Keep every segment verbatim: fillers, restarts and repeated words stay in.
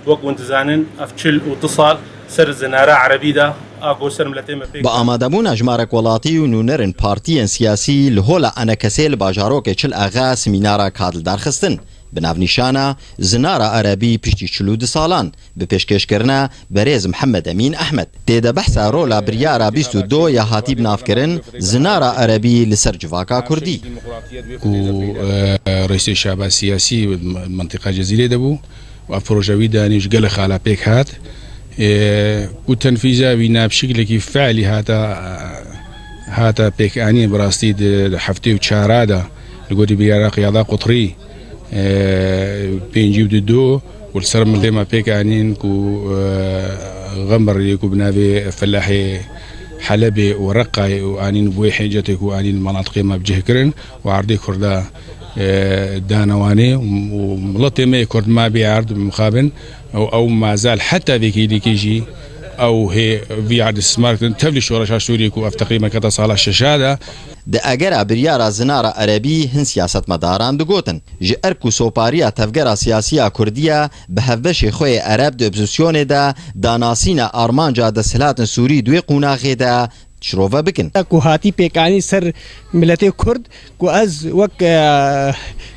Wek hûn dizanin, ev çil û du sal ser zinara erebî de a ku ser miletê me pêk Bi amadebûna jimarek welatî û nûnerên partiyên siyasî li hola enekesê li bajarokê Çil Axa semînarak hat lidarxistin. Bi navnîşana Zinara Erebî piştî çil û du salan, bi pêşkêşkirina berêz Mihemed Emîn Ehmed. Tê de behsa rola biryara bîst û du ya hatî binavkirin, Zinara Erebî li ser civaka kurdî. Ku, e, reîsê şaba siyasî mentiqa Cezîrê de bû û ev proje wî danî ji gelek xala pêk hat. E, ku tenfîza wî na bi şiklekî fe'lî hata, hata pêkanîn bi rastî di heftê û çara de li gorî biryara qiyada qutrî, e, pêncî û du û li ser miletê me pêk anîn ku, e, xemerê ku bi navê felahê Helebê û Reqayê û anîn bi wê hêcetê ku anîn li menatiqê me bi cih kirin û erdê Kurda, e, dane wanê û miletê me yê Kurd ma bê erd mixabin û ew mazal heta vêkê dîkê jî ew hê vî erd istismar kirin. Tevlî şoreşa Sûriyê ku ev teqrîben kete sala şeşa de, Di egera biryara Zinara Erebî hin siyasetmedaran digotin, ji erk û sopariya tevgera siyasî ya Kurdî ye, bi hevbeşê xwe yê Ereb di opozîsyonê de, danasîna armanca desthilatên Sûrî di wê qonaxê de şirove bikin. Ku hatî pêkanî ser miletê Kurd, ku ez wek, e,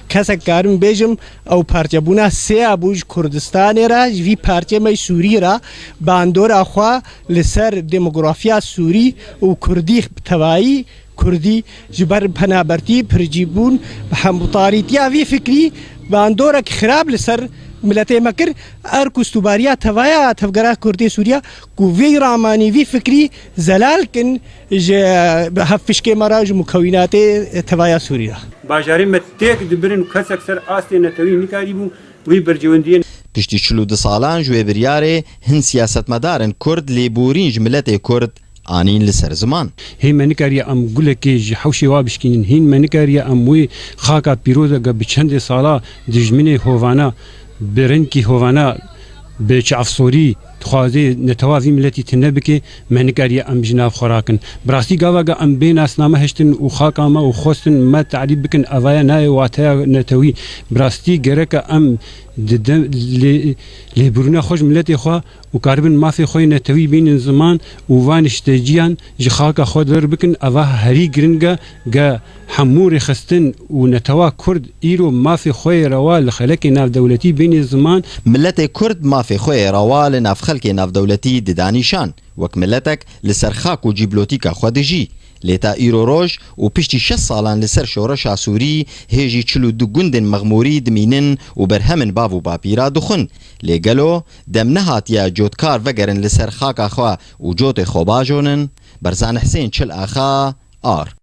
kesek karim bêjim, ew parçebûna sêya bû ji Kurdistanê re, ji vî parçê me Sûrî re bandora xwe li ser demografiya Sûrî û Kurdî bi tevayî Kurdî ji ber penabertî, pircîbûn, bi hemûtarîtiya vî fikrî bandorek xirab li ser miletê me kir. Erk û stûbariya tevaya tevgera Kurdê Sûriya ku vî ramanî vî fikrî zelal kin ji hevfişkê me re, ji mukewînatê tevaya Sûrî re. Bajarê me têk dibirin û kesek ser astê netewî nikarîbû wî berjewendiyê. Piştî çil û du salan ji wê biryarê hin siyasetmedarên Kurd lêborîn ji miletê Kurd anîn li ser ziman. Hîn me nikariye em gulekê ji hewşê wa bişkînin. Hîn me nikariye em wê xaka pîrozeke bi çendê sala dijminê hovana, bi rengkî hovana, bi çavsorî dixwazê netewa vî miletî tune bike, me nikariye em ji nav xwe rakin. Bi rastî gava ge em bê nasname hiştin û xaka me û xwestin me tarîf bikin, evaya nayê wateya netewî. Bi rastî gereke em di de-, lê-, lêbûrina xwe ji miletê xwe û karibin mafê xwe yê netewî bînin ziman û van îşteciyan ji xaka xwe dûr bikin, eva herî giring e, ge hemû rêxistin û netewa Kurd îro mafê xwe yê rewa li xelekê navdewletî bînê ziman. Miletê Kurd mafê xwe yê rewa li nav xelkê navdewletî dida nîşan. Wek miletek li ser xak û cîblotîka xwe dijî. Lê ta îro roj û piştî şeş salan li ser şoreşa Sûrî hê jî çil û du gundên mexmûrî dimînin û berhemên bav û bapîra dixwin. Lê gelo dem nehatiye cotkar vegerin li ser xaka xwe û cotê xwe bajonin? Berzan Hisên, Çil Axa, Ar.